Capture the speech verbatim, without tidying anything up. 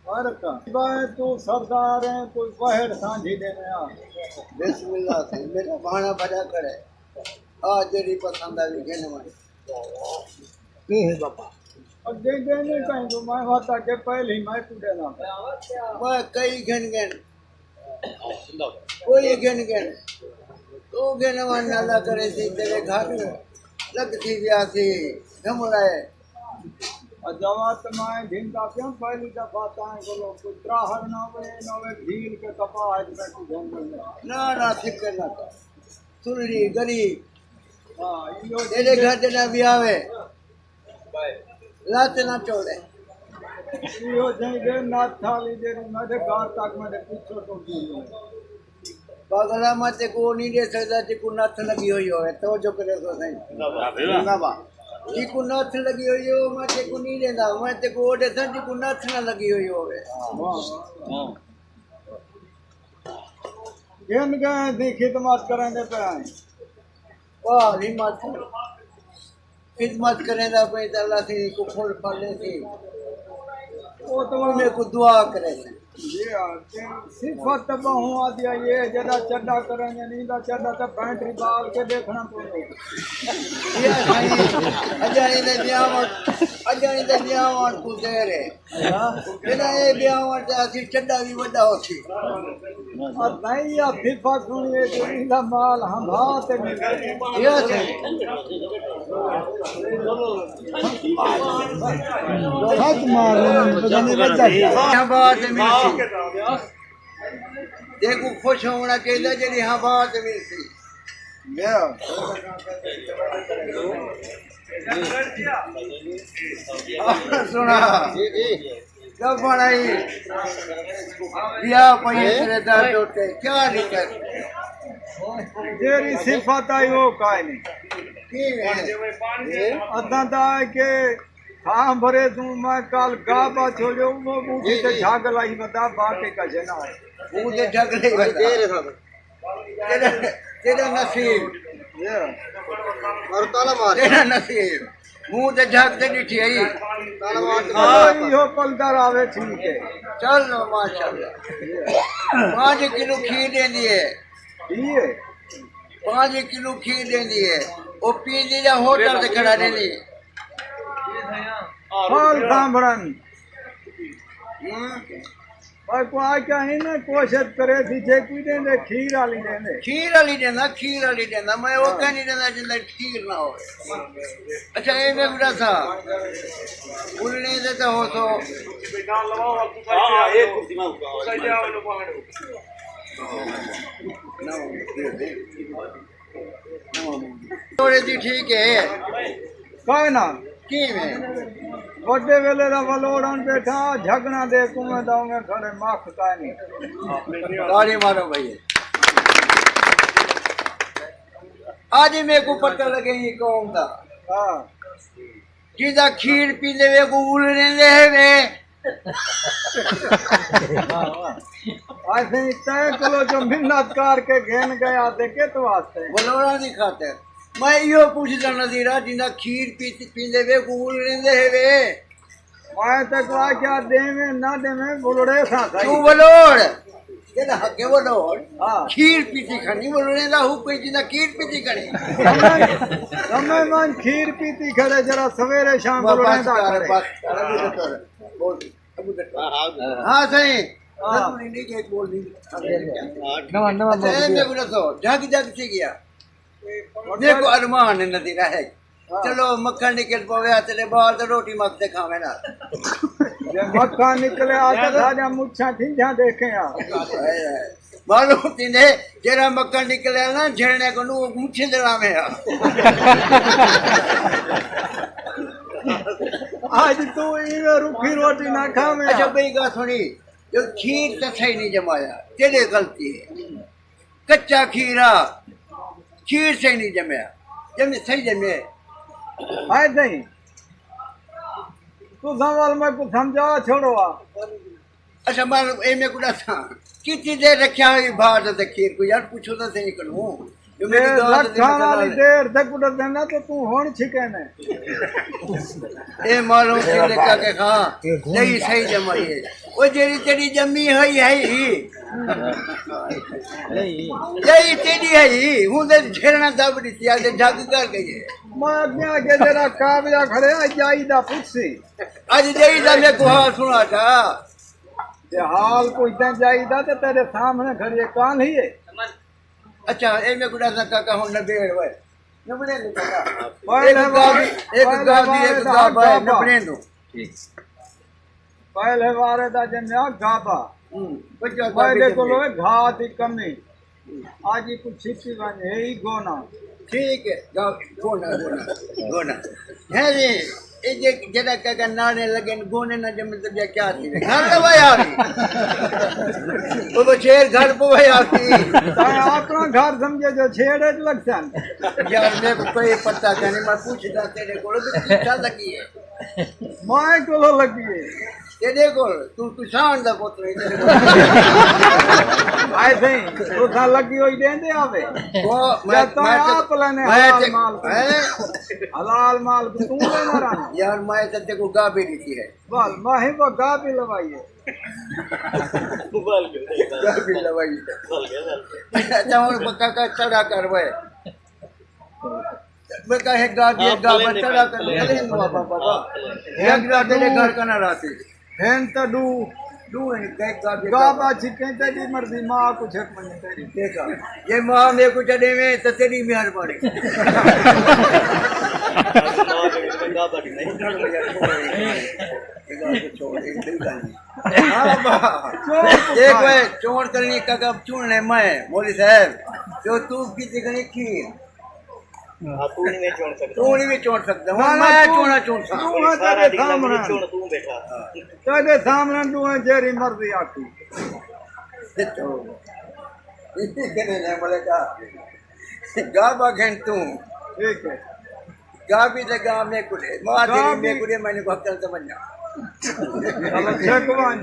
فرق بھائی، تو سردار ہیں، کوئی وہڑ سانجھی دے میں آ۔ بسم اللہ سائیں، میرا بھانا بھرا کھڑے۔ آ جیڑھی پسند آ وی گھن ونڄ۔ اے ہے بابا۔ اڳے گھن نہیں کہیں کو، میں وقت اڳے پہلے ہی میں کوں ݙینا۔ میں کئی گھن گھن۔ کوئی گھن گھن۔ تو گھن ونڄ نہ کرے سی، تیرے گھر لڳ تھی ویا سی، گھمڑا ہے۔ اجاوت میں گھندا پیاں، پہلی دفعہ تائیں کولو کوئی تراہڑ نہ ہوئے، نہ ہوئے ڈھیل کے کپاہ اچ میں کوئی گھن گھن۔ نہ، نہ، فکر نہ کر۔ سن لی، غریب۔ ہاں، ایہو تیرے گھر دے نہ وی آوے۔ لت نہ ٹوڑے۔ ایہو جہیں دے ناتھ آلی جیڑھی میݙے گھر تک میݙے پچھوں ٹردی ہے۔ پاگلا، میں تیکوں او نہیں ݙے سڳدا جیکوں نتھ لڳی ہوئی ہووے۔ توجہ کرے سو سائیں۔ زندہ باد۔ جیکوں نتھ لڳی ہوئی ہووے، میں تیکوں نہیں ݙیندا۔ میں تیکوں او ݙیساں جیکوں نتھ نہ لڳی ہوئی ہووے۔ گھن ڳئے ہیں، خدمت کریں دے پئے ہیں۔ واہ، ہمت۔ خدمت کریندا پئیں تے اللہ سئیں کوں پھل پھل ݙیسی۔ او تاں میکوں دعا کریسن۔ جی ہاں، تے صفت تاں ٻہوں آدھی آئی ہے، جݙاں چڈا کریں، جݙاں ایندا چڈا تاں بیٹری بال کے ݙیکھݨا پوندے۔ جی ہاں سائیں، اڄاں ایندے ویاوݨ، اڄاں ایندے ویاوݨ کوں دیر ہے۔ جݙاں اے ویاوݨ تے اسی چڈا وی وݙا ہوسی۔ اور بھائی، یا فیفا سنڑیے جو ایندا مال ہنبھا تے ملسی۔ یا سائیں۔ ہتھ مار رہے ہیں، پتہ نہیں بچا کیا۔ ہنبھا تے ملسی۔ جیکوں خوش ہووݨا چاہیدا جیڑھی ہنبھا تے ملسی۔ سنا۔ جب بڑائی بیا پئی تیرے در ٹوٹے، کیا نہیں کر۔ جیڑھی صفت آئی وہ کائے نہیں۔ اداں دا ہے کہ تھاں بھرے توں میں کال گا با چھوڑیو، وہ بوٹی تے جھاگ لائی بتا، باقی کجھ نہ ہے۔ بوٹی تے جھاگ لائی بتا۔ تیرا، تیرا نصیب۔ اور تالا مار۔ تیرا نصیب۔ منہ تے جھگ تے ݙٹھی آئی۔ تالا مار تے ہاں، ایہو پلدار آوے، ٹھیک ہے۔ چلو، ماشاءاللہ۔ پانچ کلو کھیر ݙیندی ہے۔ ٹھیک ہے۔ پانچ کلو کھیر ݙیندی ہے۔ او پیندی جا ہوٹل تے کھڑا ݙیندی ہے۔ پال سانبھڑن۔ ہوں۔ پر کو آ کیا ہی نہ کوشش کرے سی، جے کوئی ݙیندے، کھیر آلی ݙیندے۔ کھیر آلی ݙیندا، کھیر آلی ݙیندا۔ میں او کہیں نہیں ݙیندا جیندا کھیر نہ ہووے۔ اچھا، اے میں ٻڈا سا۔ اُلݨے دے تے ہو سو۔ ہاں، ہاں، اے کرسی میں اٹھا۔ توڑے دی ٹھیک ہے۔ کائے نہ۔ کیویں؟ وݙے ویلے دا ولوڑن ٻیٹھا، جھڳݨا دے کنویں دا اونویں کھڑے، مکھ کائے نہیں۔ تاڑی مارو بھائی۔ اڄ میکوں پتہ لڳے ایں قوم دا۔ ہاں۔ جیندا کھیر پیندے وے، کوں اُلݨے دے وے۔ اسیں تیں کولو جو منت کر کے گھن ڳئے آتے کت واسطے؟ ولوڑاں دی خاطر۔ میں ایہو پچھدا نظیرہ، جیندا کھیر پی-، پیندے وے، کوں اُلݨے دے وے۔ میں تیکوں آکھیا ݙیویں نہ ݙیویں، ولوڑے ساں سہی۔ توں ولوڑ۔ جیڑھا حق ہے ولوڑ۔ ہاں۔ کھیر پیتی کھڑی، ولوڑے دا حکم ہے، جیندا کھیر پیتی کھڑی۔ سمے، سمے من کھیر پیتی کھڑے، جیڑھا سویرے شام بس، ولوڑے بس دا کر، کھڑے۔ بس کر، ابو ذکر، بول۔ ہاں سائیں۔ ہاں۔ نواں، نواں اچھا، اے میکوں ݙسو، جھڳ جھڳ تھی ڳیا۔ میکوں ارمان ہے نظیرہ ہے۔ ہاں۔ چلو مکھݨ نکل پوے، تیݙے ٻال تے روٹی مکھ تے کھاویں نال۔ جے مکھݨ نکلے آ تے ساݙیاں مچھاں ٹھنجھاں ݙیکھیں آ۔ معلوم تھیندے، جیڑھا مکھݨ نکلے نا، جھیڑنے کوں نوں مچھیں دے لاویں آ۔ اڄ توں ایویں رکھی روٹی نہ کھاویں آ۔ اچھا، ٻئی ڳالھ سُݨی، جو کھیر تاں صحیح نہیں ڄمایا، تیݙے غلطی ہے۔ کچا کھیر آ، کھیر صحیح نہیں ڄمیا، ڄمی صحیح ڄمے۔ ہائے سائیں، تساں ول میکوں سمجھا چھوڑو آ۔ اچھا، میں اے میکوں ݙساں، کتنی دیر رکھیا ہوئی بھاہ تے کھیر کوں یار، پچھو تاں صحیح کنوں۔ جو میری دعا تے لکھاں والی دیر دے گزر دینا تو توں ہن چھکے نے۔ اے معلوم تھی لکھا کہ ہاں، صحیح، صحیح جمائی ہے۔ او جیڑی تیری جمی ہوئی ہے ہی۔ جیڑی تیری ہے ہی، ہوں تے جھیرنا دب ڈتی آ تے جھگ کر گئی ہے۔ میں اگے اگے جڑا قابلہ کھڑے آ جائی دا پوچھسی۔ اج جائی دا میں کو حال سنا تھا۔ تے حال پوچھداں جائی دا تے تیرے سامنے کھڑی ہے، کون ہی ہے؟ اچھا، اے میں کو ڈساں کاکا ہن نبیڑ وے۔ نبڑے لکھا۔ پہلے ایک گابی، ایک پہلے گابی، ایک وارے دا گابا ہے، گابا۔ نبڑے دو۔ پہلے وارے دا جمیا گابا۔ ہوں، بچہ پہلے گابی کولو جمیا۔ گھا دی کمی۔ آج ہی کچھ چھپی ونج ہے ہی گونا۔ ٹھیک ہے، گا-، گونا، گونا، گونا۔ ہے جی، اے جے، جیڑھا کہہ کے نانے لگے، گونے نہ جمے تے ٻیا کیا تھی؟ گھر لوایا بھی۔ او وہ شیر گھر پوایا بھی۔ تاں اپنا گھر سمجھے جو چھیڑے لگ سن۔ یار، میرے کو کوئی پتہ نہیں، میں پوچھدا تیرے کول بھی کتھا لگی ہے۔ مائیں کولو لگی ہے۔ تیرے کول، تو کسان دا پتر ہے، تیرے کول۔ آئے سائیں، تو تھا لگی ہوئی دین دے آوے۔ وہ، میں، یا تو میں تو، آپ لینے میں حلال تے-، مال کو۔ ہیں؟ حلال مال کو توں لینا رہنا۔ یار، میں تے کو گا بھی نہیں ہے۔ بل، میں ہی وہ گا بھی لوائی ہے۔ گا بھی لوائی ہے۔ اچھا، ہن پکا کا چڑھا کر وہ۔ میں کہا، ہک گا دی، ہک گا بچڑا کر لے، بابا، بابا۔ ہک گا تیرے گھر کا نہ راتی۔ ہن تا ڈو۔ ڈو ہیں، ہک گا دی، گا با چھکیں تیری مرضی، ماں کو چھک منی تیری۔ ٹھیک ہے۔ یہ ماں میں کو چڑھے میں، تو تیری مہربانی۔ ہاں با۔ یہ کوئی چون کرنی کا، چون نے میں، مولوی صاحب، جو تو کی دگنی کی۔ ہاں، توں نہیں چݨ سڳدا۔ توں نہیں چݨ سڳدا۔ ہݨ نہ، نہ، میں توں، چوݨا چݨ سڳدا۔ توں ہے سارا تیݙے ݙینہہ سامݨے۔ چوݨ توں ٻیٹھا۔ تیݙے سامݨے ݙوہیں جیڑھی مرضی آکھی۔ ݙٹھو۔ کنے نے ملکا۔ گا با گھن توں۔ ٹھیک ہے۔ گا بھی تے گا میں کولے۔ ماں گا تیری بھی۔ میں کولے، میں نے کو عقل تے ونڄا۔ چلو، چھک ونڄ۔